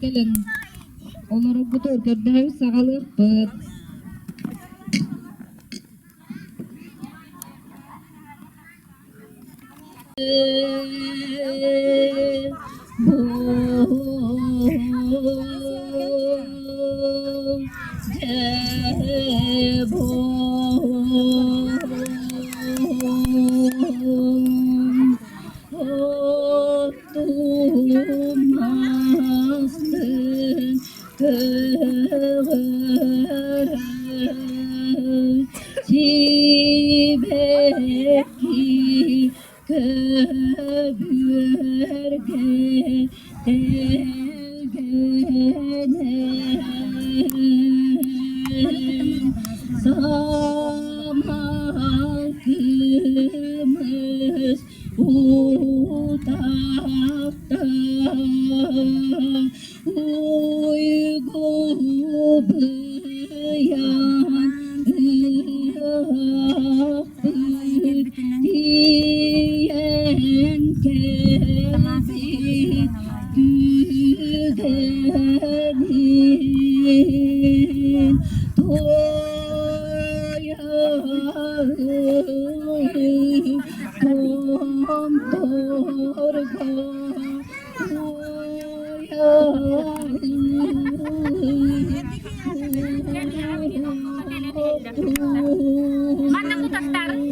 кэлэн олороргутугар көрдөһөбүт, саҕалыахпыт. Сибэкки көбүөргэ тэлгэнэ Самал кымыс утахта Уйгу быйаҥ ыһыахпыт тиийэн кэлбит түгэнин туойа томторго Манна кутахтарын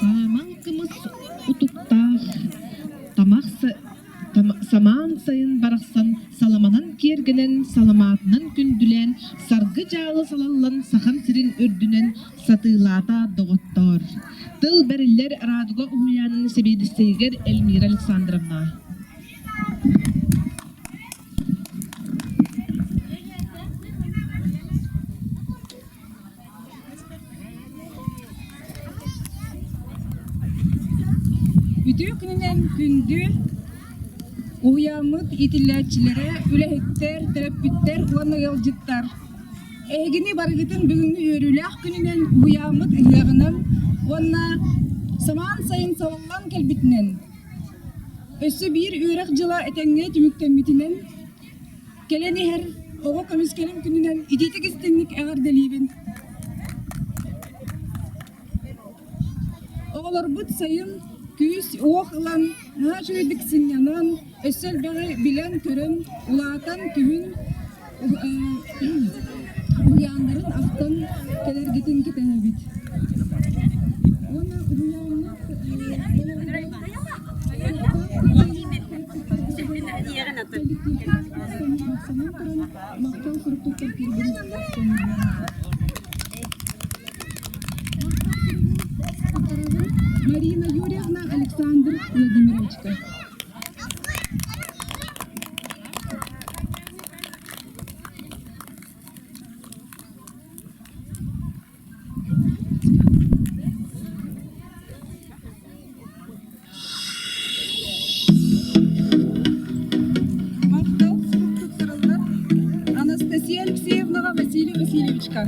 Саамал кымыс утуктаах, тамах Самаан сайын барахсан саламанан киэргэнэн, саламаатынан күндүлээн, саргы-дьаалы салаллан Сахам сирин үрдүнэн сатыылаата доҕоттоор. Тыл бэриллэр Радуга уһуйаанын сэбиэдиссэйигэр Эльмира Александровна. Үтүө күнүнэн күндү уһуйааммыт иитиллээччилэрэ, үлэһиттэр, төрөппүттэр уонна ыалдьыттар! Эһигини барыгытын бүгүҥҥү үөрүүлээх күнүнэн уһуйааммыт ыһыаҕынан уонна самаан сайын салаллан кэлбитинэн, өссө биир үөрэх дьыла этэҥҥэ түмүктэммитинэн Кэлэн иһэр оҕо көмүскэлин күнүнэн итиитик истиҥник эҕэрдэлиибин. Оҕолорбут сайын күүс-уох ылан, наһаа үчүгэйдик сынньанан, өссө элбэҕи билэн-көрөн, улаатан күһүн уһуйааннарын ахтан кэлэргитин кэтэһэбит. Уонна уһуйааммыт Марина Юрьевна, Александр Владимировичка. Махтал сурук туттарыллар Анастасия Алексеевнаҕа Василий Васильевичка.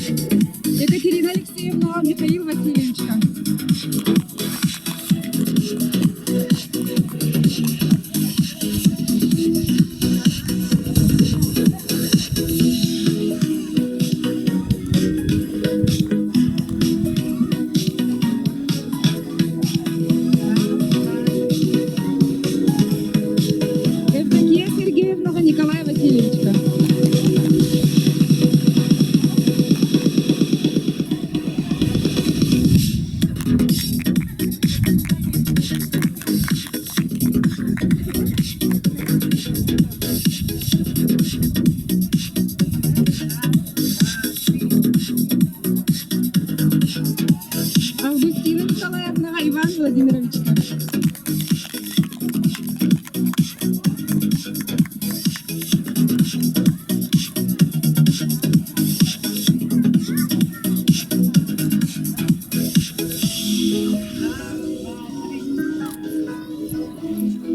Екатерина Алексеевнаҕа Михаил Васильевичка. Евдокия Сергеевнаҕа Николай Васильевичка. Августина Николаевнаҕа Иван Владимировичка.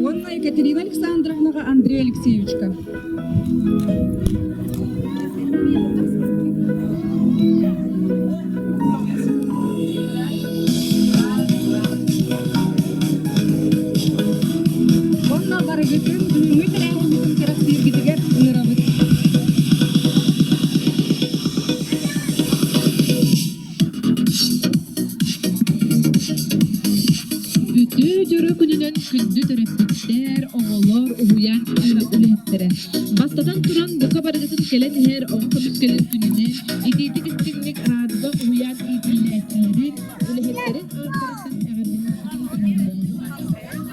Уонна Екатерина Александровнаҕа Андрей Алексеевичка. Уонна барыгытын бүгүҥҥү тэрээһиммитин кэрэхсииргитигэр ыҥырабыт. Үтүө дьоро күнүнэн күндү төрөппүттэр, оҕолор, уһуйаан үлэһиттэрэ. Бастатан туран, бука барыгытын кэлэн иһэр оҕо көмүскэлин күнүнэн итиитик истиҥник Радуга уһуйаан иитиллээччилэрин, үлэһиттэрин ааттарыттан эҕэрдэлиирбитин көҥүллээҥ.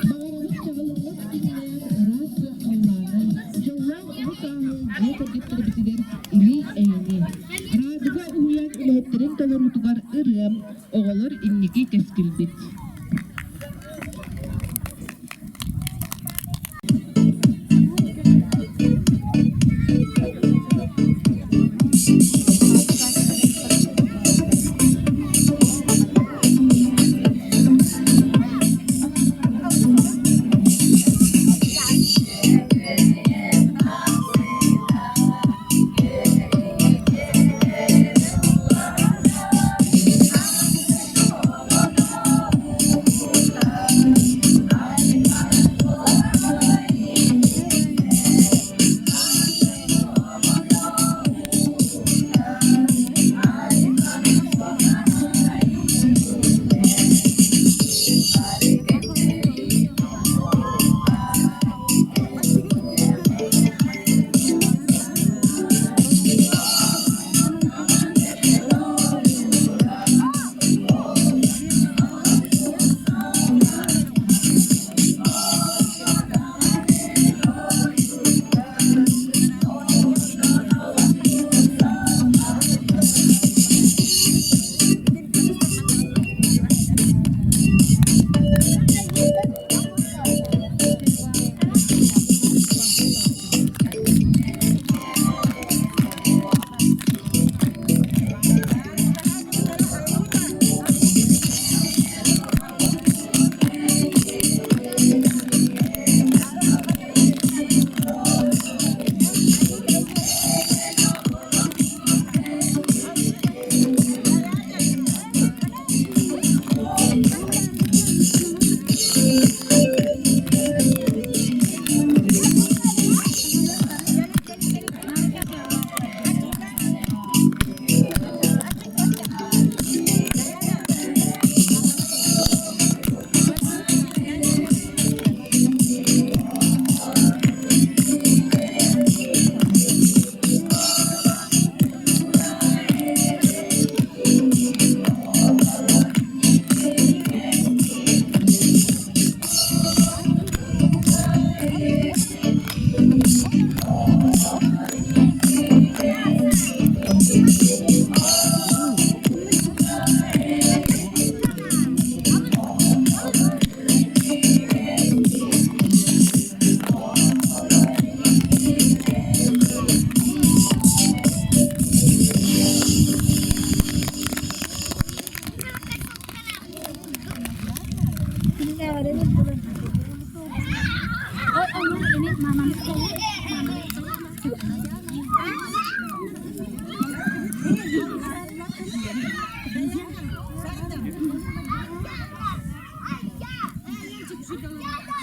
Баҕарабыт чаҕылыҥнас күннээх, ыраас күөх халлааны, дьоллоох оҕо сааһы дьиэ кэргэттэрбитигэр илии-эйэни. Радуга уһуйаан үлэһиттэрин толоруутугар ырыам, оҕолор инники кэскилбит.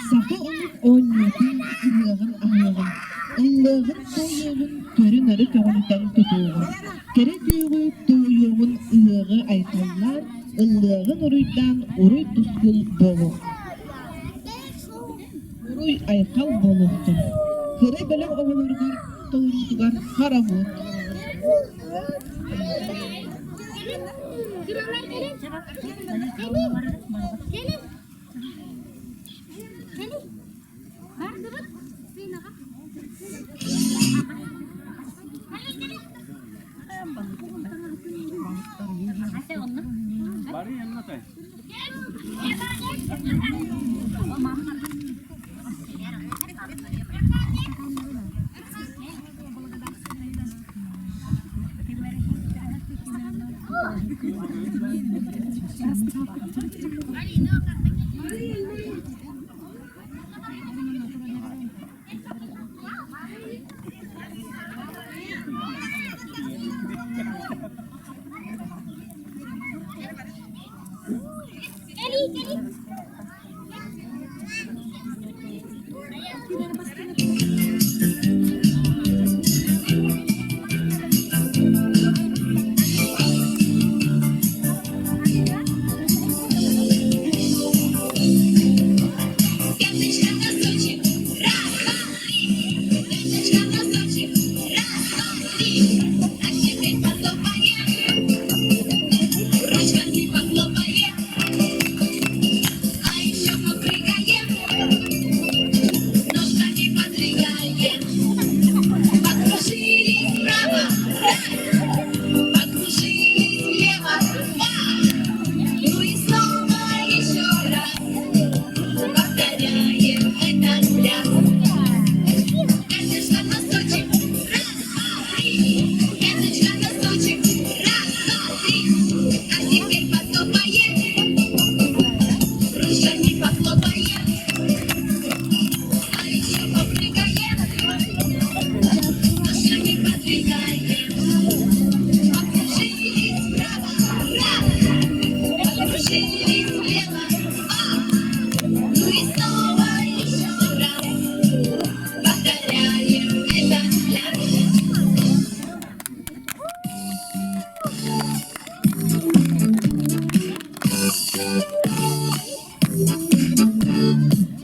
Саха омук оонньуутун, ыһыаҕын аһыаҕын, ыллыаҕын-туойуоҕун, көрү-нары көҕүлүтэн тутуоҕун, кэрэ күөҕү туойуоҕун ыһыаҕы айхаллаан, ыллыаҕын уруйдаан уруй-тускул буолуох. Уруй-айхал буолуохтун. Кыра бөлөх оҕолоругар толоруутугар хоровод.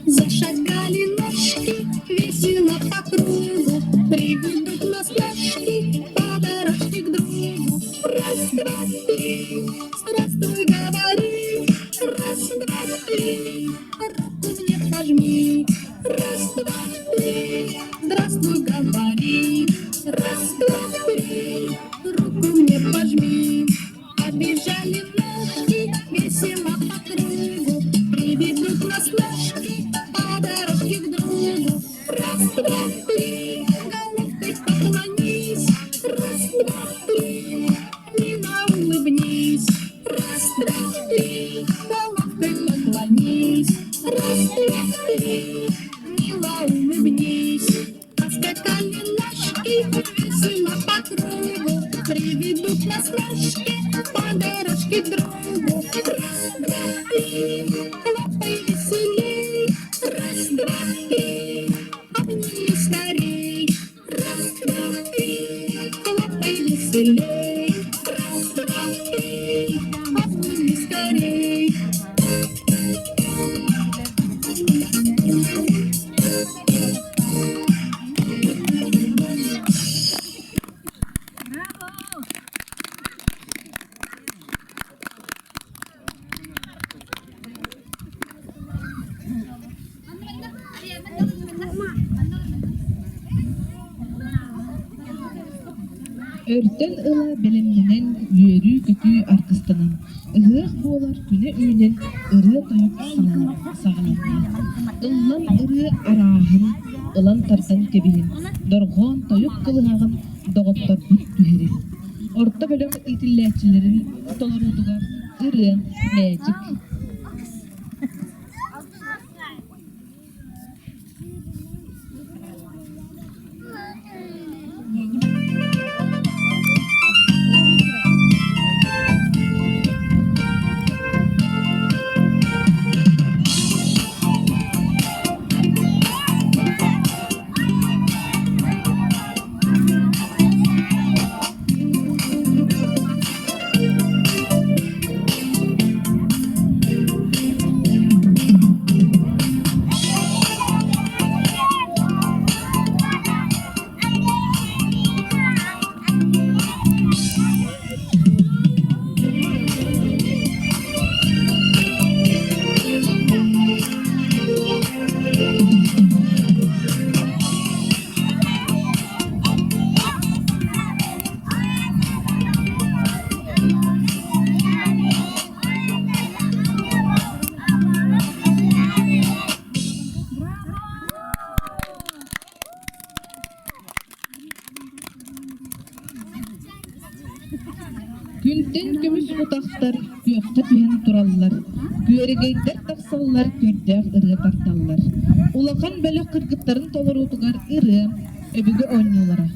Зашагали ножки весело по кругу, Приведут нас ножки по дорожке к другу. Раз, два, три, здравствуй, говори. Раз, два, три, руку мне пожми. Раз, два, три, здравствуй, говори. Раз, два, три, руку мне пожми. Побежали ножки весело по кругу, Приведут нас ножки по дорожке к другу. Раз, два, три, головкой поклонись. Раз, два, три, мило улыбнись. Раз, два, три, головкой поклонись. Раз, два, три, мило улыбнись. Поскакали ложки весело по кругу, Приведут нас ложки по дорожке к другу. Раз, два, три, хлопай веселей. Раз, два, три, обними скорей. Раз, два, три, хлопай веселей. Раз, два, три, обними скорей. Өртөн ыла бэлэмнэнэн, үөрүү-көтүү аргыстанан, ыһыах буолар күнэ үүнэн ырыа-тойук саҕаланна. Ыллам ырыа арааһын ылан тардан кэбиһин, дорҕоон тойук кылыһаҕын доҕотторбут түһэрин. Орто бөлөх иитиллээччилэрин толоруутугар ырыа, мээчик. Күнтэн көмүс утахтар күөххэ түһэн тураллар, күөрэгэйдэр тахсаллар, көрдөөх ырыа тардаллар. Улахан бөлөх кыргыттарын толоруутугар ырыа, өбүгэ оонньуулара.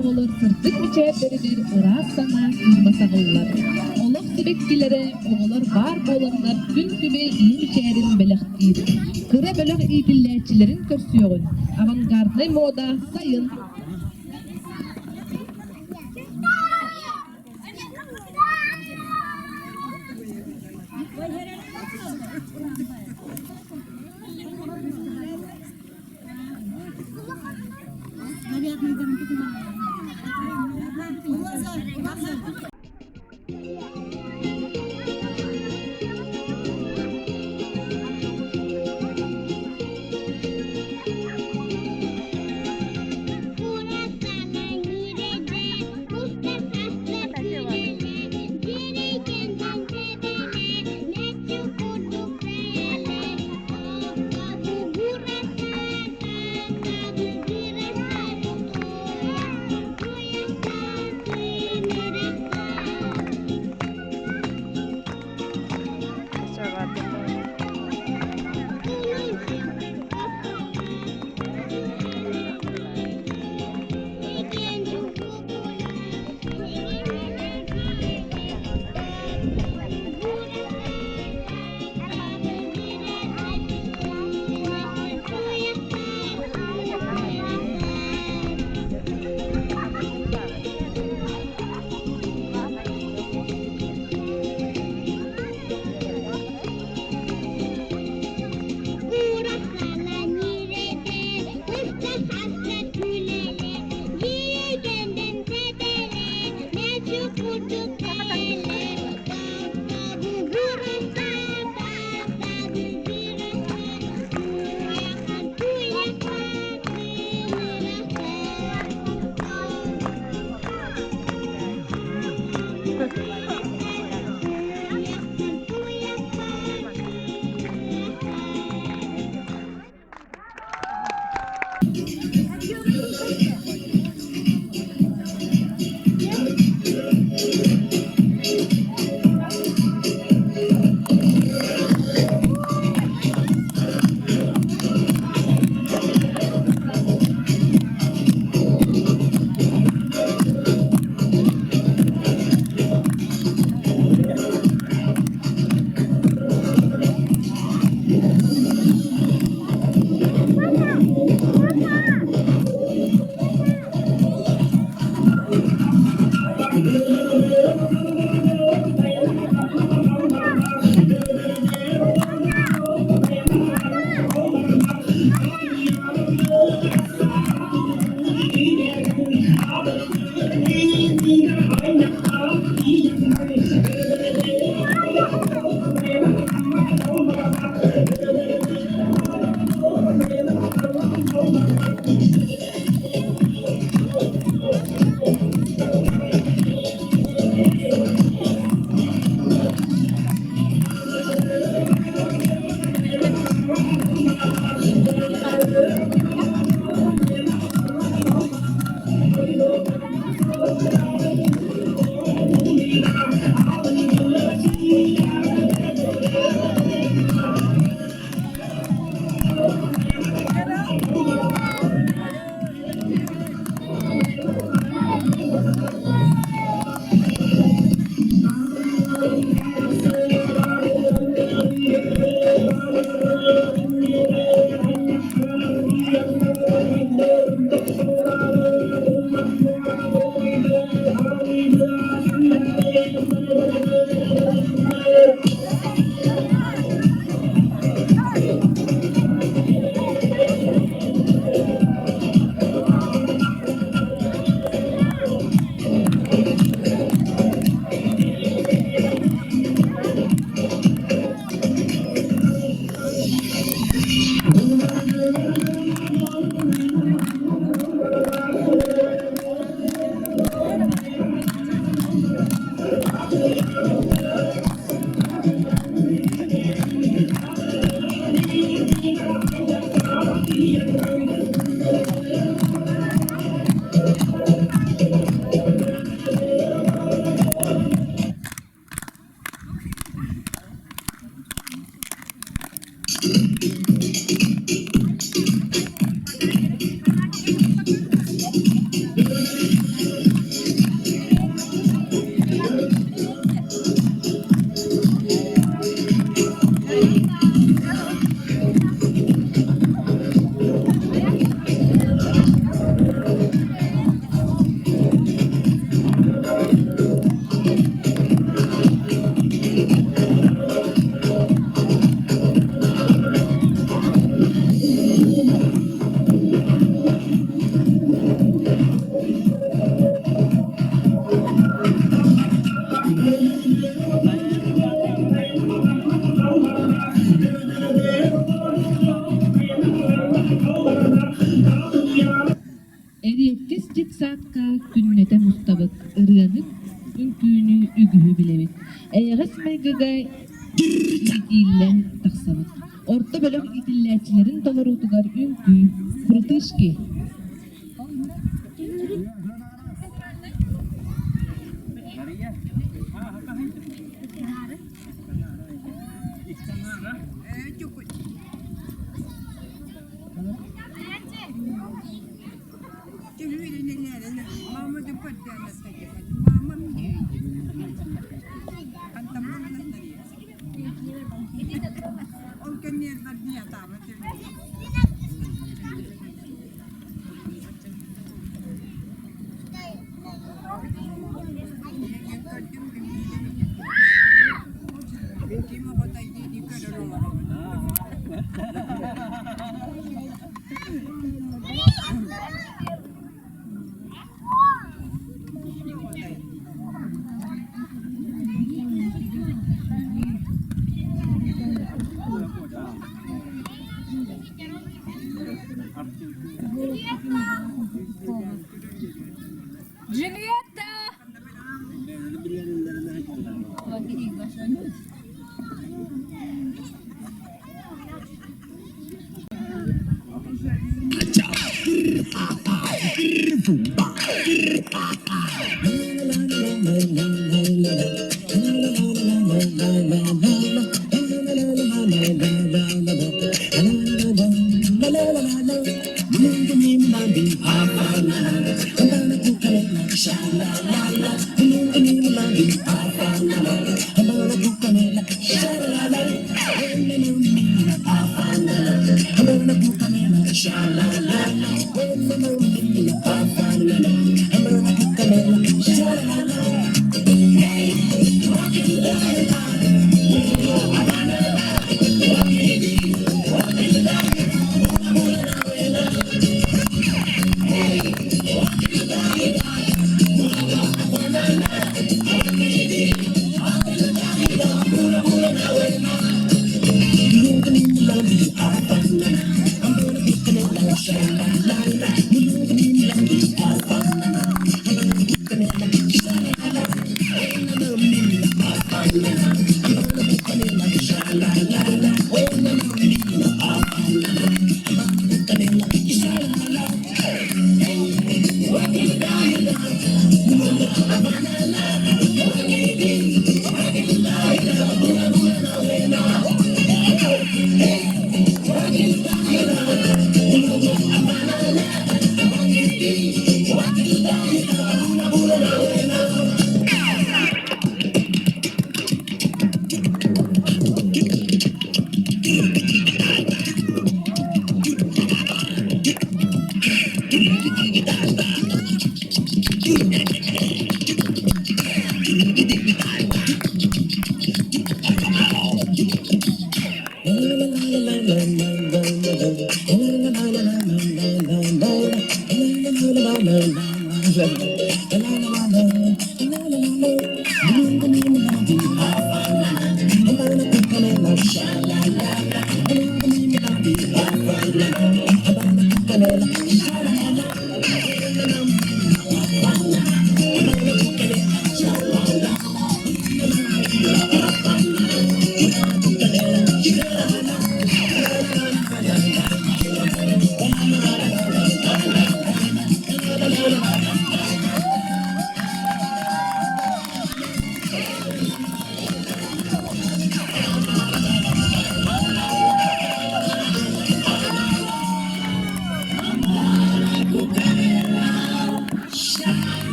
оҕолор сырдык мичээрдэригэр ыраас санаа кыыма саҕыллар. Олох сибэккилэрэ оҕолор баар буоланнар күн күбэй ийэ мичээрин бэлэхтиир. Кыра бөлөх иитиллээччилэрин көрсүөҕүн, авангарднай мода сайын. Детсадка күннэтэ мустабыт, ырыаны, үҥкүүнү үгүһү билэбит. Эйэҕэс майгыга иитиллэн тахсабыт. Орто бөлөх иитиллээччилэрин толоруутугар үҥкүү, крутышки. Джульетта!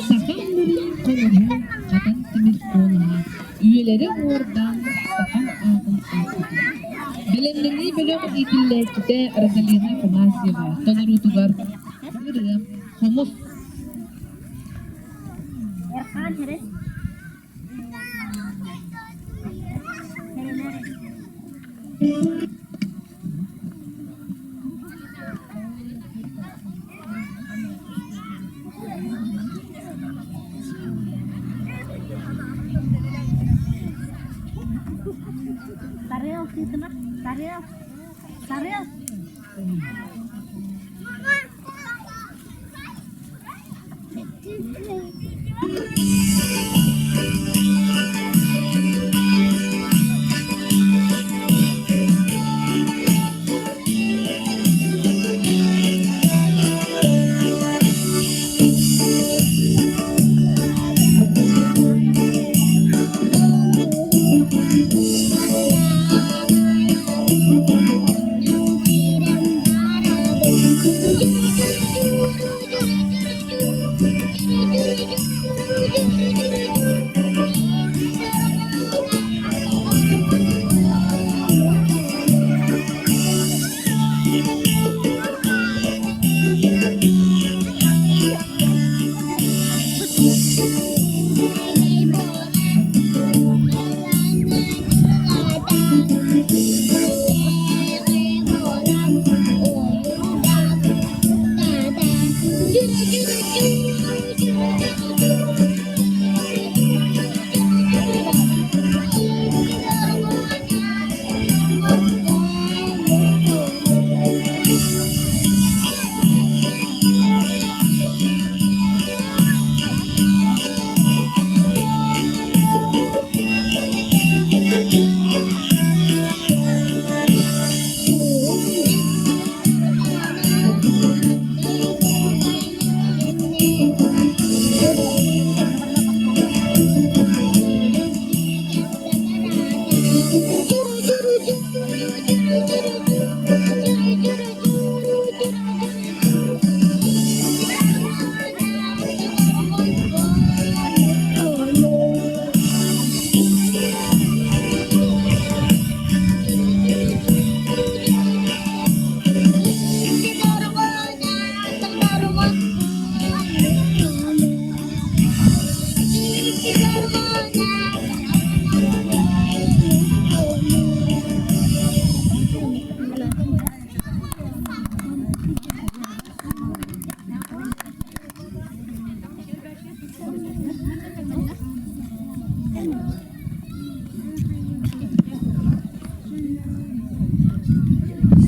Саха ыҥырын хомуһу хатан тимир куолаһа үйэлэри уҥуордаан сахам аатын ааттатар. Бэлэмнэнии бөлөх иитиллээччитэ Розалина Афанасьева толоруутугар ырыа, хомус тыытыма. Сарыал, Сарыал.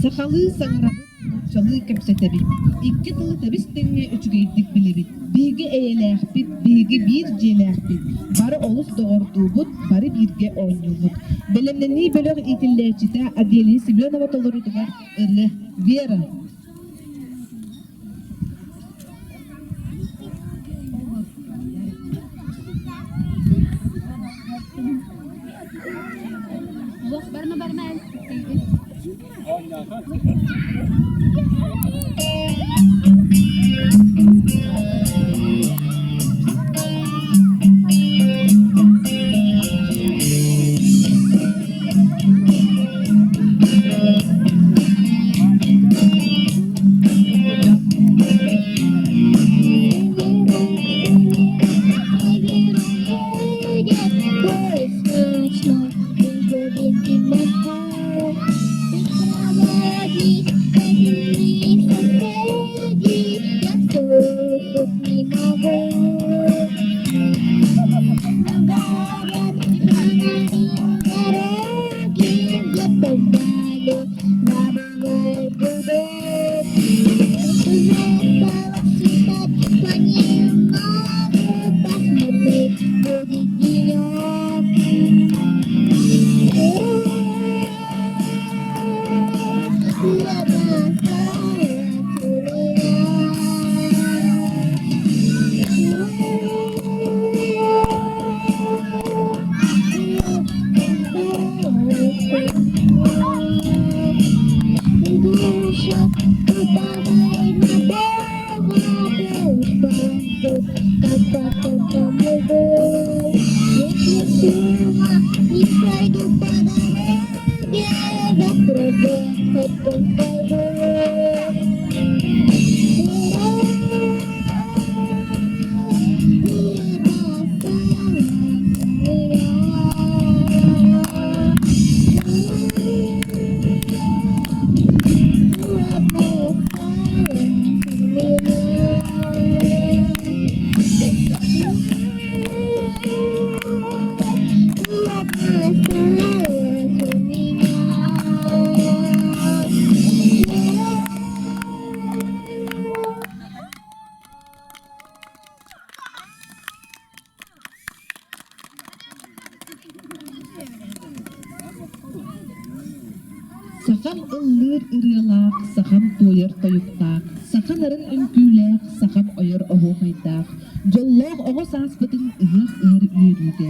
Сахалыы саҥарабыт, нууччалыы кэпсэтэбит. Икки тылы тэбис-тэҥҥэ үчүгэйдик билэбит. Биһиги эйэлээхпит, биһиги биир дьиэлээхпит. Бары олус доҕордуубут, бары бииргэ оонньуубут. Бэлэмнэнии бөлөх иитиллээччитэ Аделия Семенова толоруутугар ырыа «Вера». Барма барма Сахам ыллыыр ырыалаах, сахам туойар тойуктаах, саха нарын үҥкүүлээх, сахам ойор оһуохайдаах, дьоллоох оҕо сааспытын ыһыах ыһар үөрүүтэ.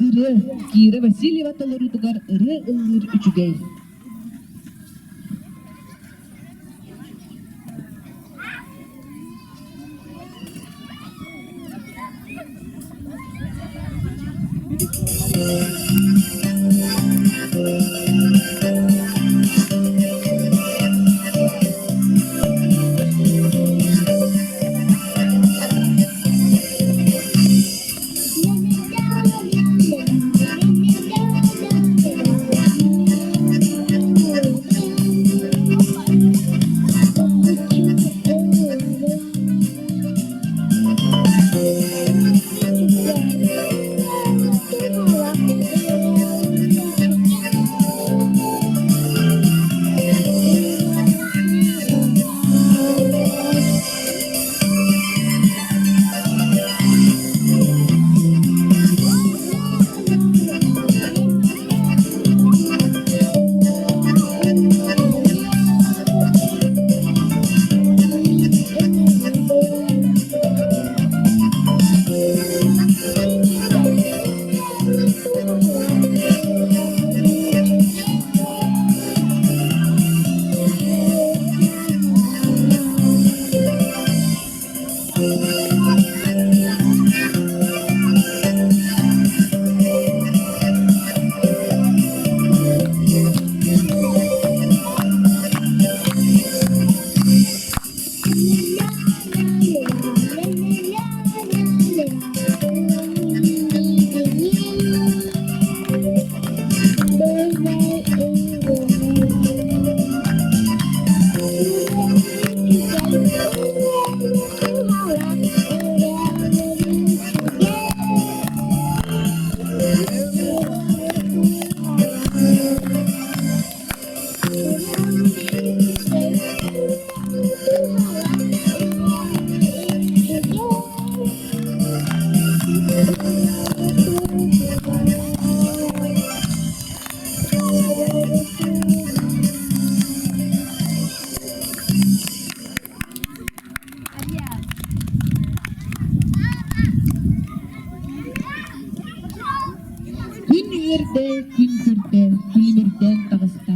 Ырыа, Кира Васильева толоруутугар ырыа ыллыыр үчүгэй. Күн үөрдэ, күн көрдө, күлүмүрдээн таҕыста.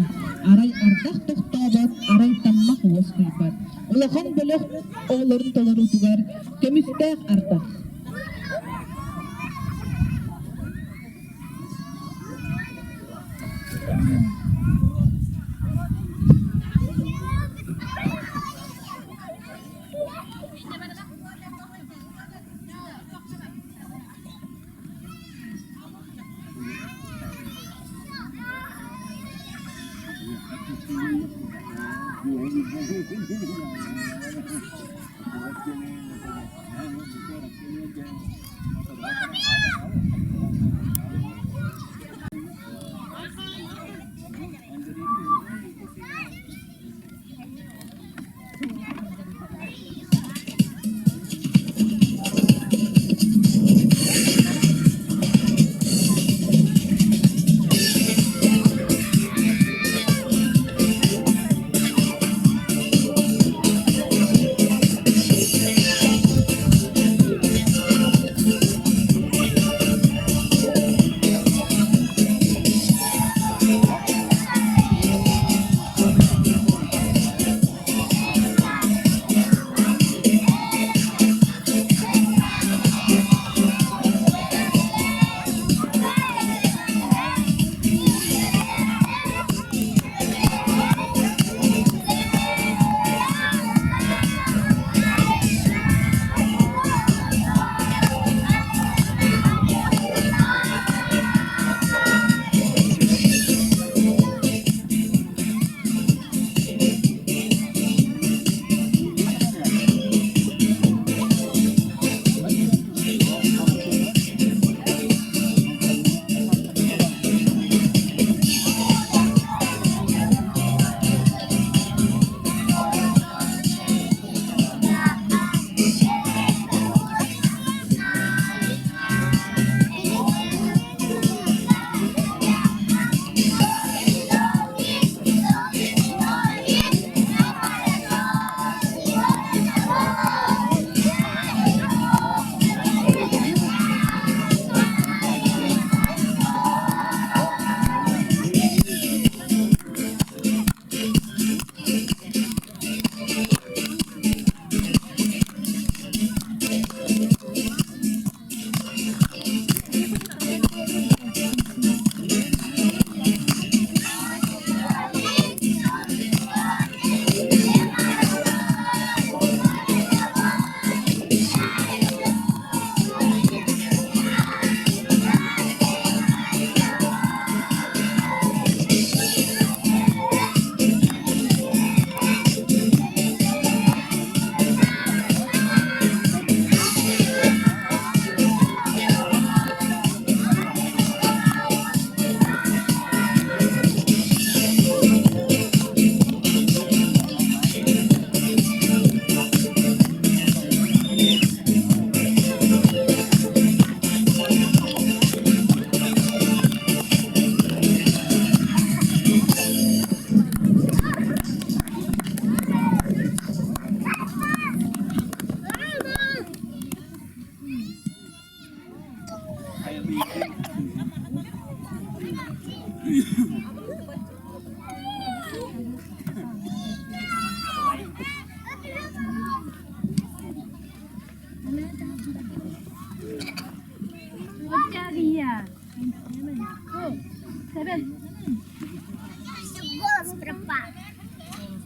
Арай ардах тохтообот, арай таммах уоскуйбат. Улахан бөлөх оҕолорун толоруутугар көмүстээх ардах.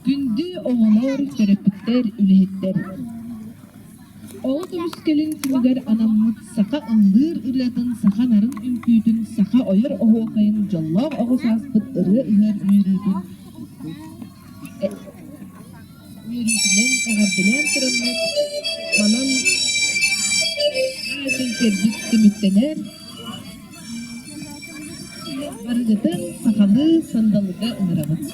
Күндү оҕолор, төрөппүттэр, үлэһиттэр! Оҕо көмүскэлин күнүгэр анаммыт саха ыллыыр ырыатын, саха нарын үҥкүүтүн, саха ойор оһуокайын, дьоллоох оҕо сааспыт ырыа ыһар үөрүүтүн үөрүүтүнэн эҕэрдэлээн тураммыт, манан кэнсиэрбит түмүктэнэр. Барыгытын сахалыы сандалыга ыҥырабыт.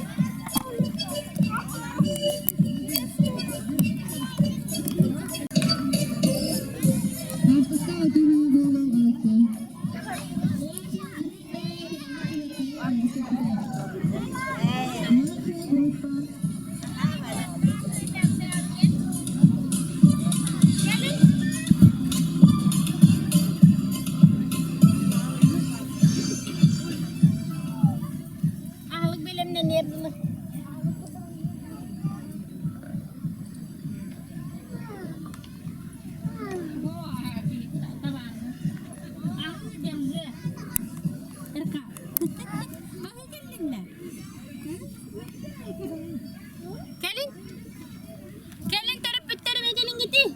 Аһылык бэлэмнэниэр дылы. Кэлин. Кэлин төрөппүттэрим кэлиҥҥитий.